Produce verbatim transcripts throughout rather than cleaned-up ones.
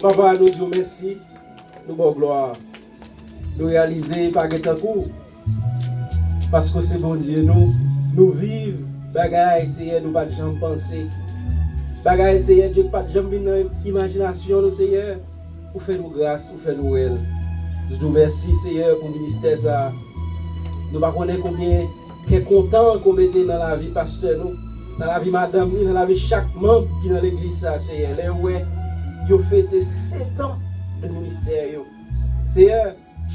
Papa, nou di w mèsi, nou ba w glwa. Nou reyalize pa gen tankou w, paske w se Bondye nou, nou viv bagay, Seyè, nou pa t janm panse. Bagay, Seyè Dye, ki pa t janm vin nan imajinasyon nou, Seyè. Ou fè nou gras, ou fè nou wè l. Nou di w mèsi, Seyè, pou ministè sa a. Nou pa konnen konbyen kè kontan ke w mete nan lavi pastè nou, nan lavi madanm li, nan lavi chak manm ki nan legliz sa a, Seyè. Lè yo wè yo fete sèt an de ministè yo. Seyè,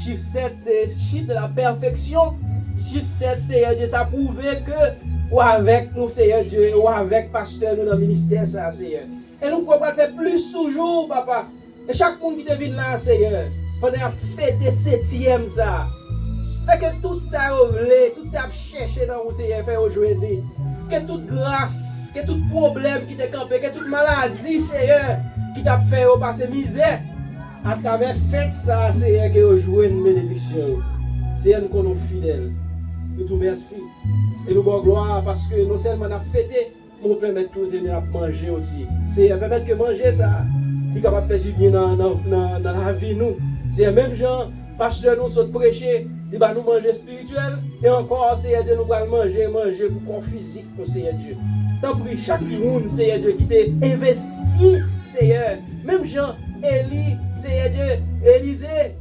chif sèt se chif de la pèfeksyon. Chif sèt, Seyè Dye, sa pwouve ke ou avèk nou, Seyè Dye, ou avèk pastè nou nan ministè sa a, Seyè. E nou kwè w pral fè plis toujou, papa. E chak moun ki te vin la, Seyè, pandan y ap fete setyèm sa a, fè ke tout sa yo vle, tout sa y ap chèche nan ou, Seyè, fè yo jwenn li. Ke tout gras, ke tout pwoblèm ki te kanpe, ke tout maladi, Seyè, ki t ap fè yo pase mizè, atravè fèt sa a, Seyè, ke yo jwenn benediksyon yo. Seyè, nou konnen w fidèl. Nou di w mèsi. E nou ba w glwa paske non sèlman n ap fete, men w pèmèt tou, Senyè, n ap manje osi. Seyè, pèmèt ke manje sa a, li kapab fè dibyen nan, nan, nan, nan lavi nou. Seyè, menm jan pastè nou sot preche, li ba nou manje espirityèl, e ankò, Seyè Dye, nou pral manje, manje pou kò fizik nou, Seyè Dye. Tanpri, chak moun, Seyè Dye, ki te envesti, Seyè, menm jan Eli, Seyè Dye, Elize,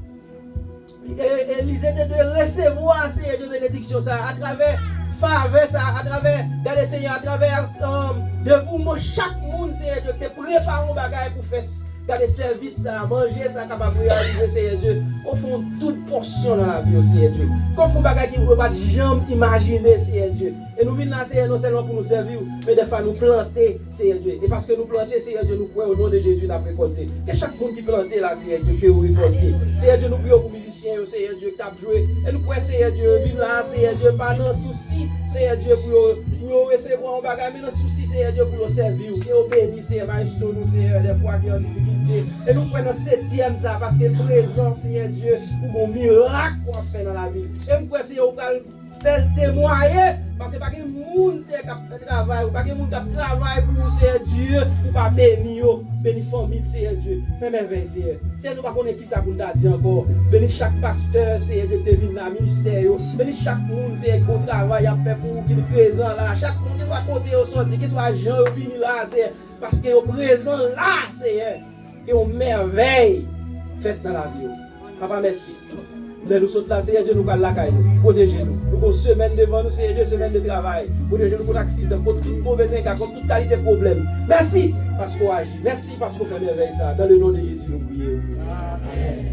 E, Elize te dwe resevwa, Seyè Dye, benediksyon sa a, atravè favè sa a, atravè, gade, Seyè, atravè, um, devouman chak moun, Seyè Dye, te prepare yon bagay pou fè, gade, sèvis sa a, manje sa a kapab reyalize, Seyè Dye. Ke w fè yon doub pòsyon nan lavi yo, Seyè Dye. Ke w fè yon bagay ke yo pa t janm imajine, Seyè Dye. E nou vin la, Seyè, non sèlman pou nou sèvi w, men dèfwa nou plante, Seyè Dye. E paske nou plante, Seyè Dye, nou kwè, o non de Jezi, n ap rekòlte. Ke chak moun ki plante la, Seyè Dye, ke yo rekòlte. Seyè Dye, nou priye w pou mizisyen yo, Seyè Dye, k ap jwe. E nou kwè, Seyè Dye, yo vin la, Seyè Dye, pa nan sousi, Seyè Dye, pou yo, pou yo resevwa yon bagay, men nan sousi, Seyè Dye, pou yo sèvi w. Ke yo beni, Seyè, maestro nou, Seyè, dèfwa ki an difikilte. E nou kwè nan setyèm sa, paske prezans, Seyè Dye, ou gon mirak w ap fè nan lavi l. E m kwè, Seyè, ou pral fè l temwaye, paske pa gen moun, Seyè, k ap fè travay ou, pa gen moun k ap travay pou ou, Seyè Dye, ou pa beni yo, beni fanmi l, Seyè Dye, fè mèvèy, Seyè. Seyè, nou pa konnen kisa pou n ta di ankò. Beni chak pastè, Seyè Dye, ki te vin nan ministè yo, beni chak moun, Seyè, ki gon travay y ap fè pou ou, ki prezan la, chak moun, keswa kote yo sòti, keswa jan yo vini la, Seyè, paske yo prezan la, Seyè, ke yon mèvèy fèt nan lavi yo. Papa, mèsi. Lè nou sot la, Seyè Dye, nou pral lakay nou. Pwoteje nou. Nou gon semèn devan nou, Seyè Dye, semèn de travay. Pwoteje nou kont aksidan, kont tout move zenga, kont tout kalite pwoblèm. Mèsi paske w aji. Mèsi paske w fè mèvèy sa. Dans le nom de Jésus, nou priye. Amèn.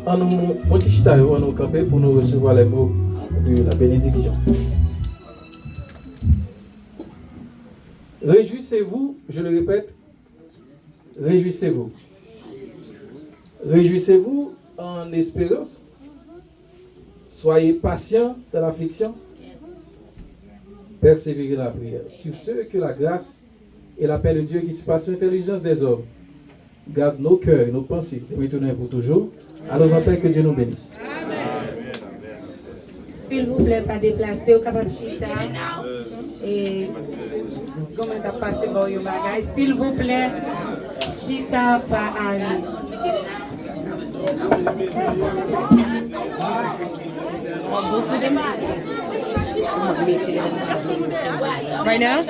An nou, moun ki chita yo, an nou kanpe pou nou resevwa les mots de la bénédiction. Réjouissez-vous, je le répète, réjouissez-vous. Réjouissez-vous en espérance. Soyez patients dans l'affliction. Persévérez dans la prière. Sur ce, que la grâce et la paix de Dieu qui surpasse l'intelligence des hommes garde nos cœurs et nos pensées dès maintenant et pour toujours. Allons en paix, que Dieu nous bénisse. Silvouplè, pa deplase, ou kapab chita. E, gòman t ap pase ba w yon bagay. Silvouplè, chita, pa ale. Right now?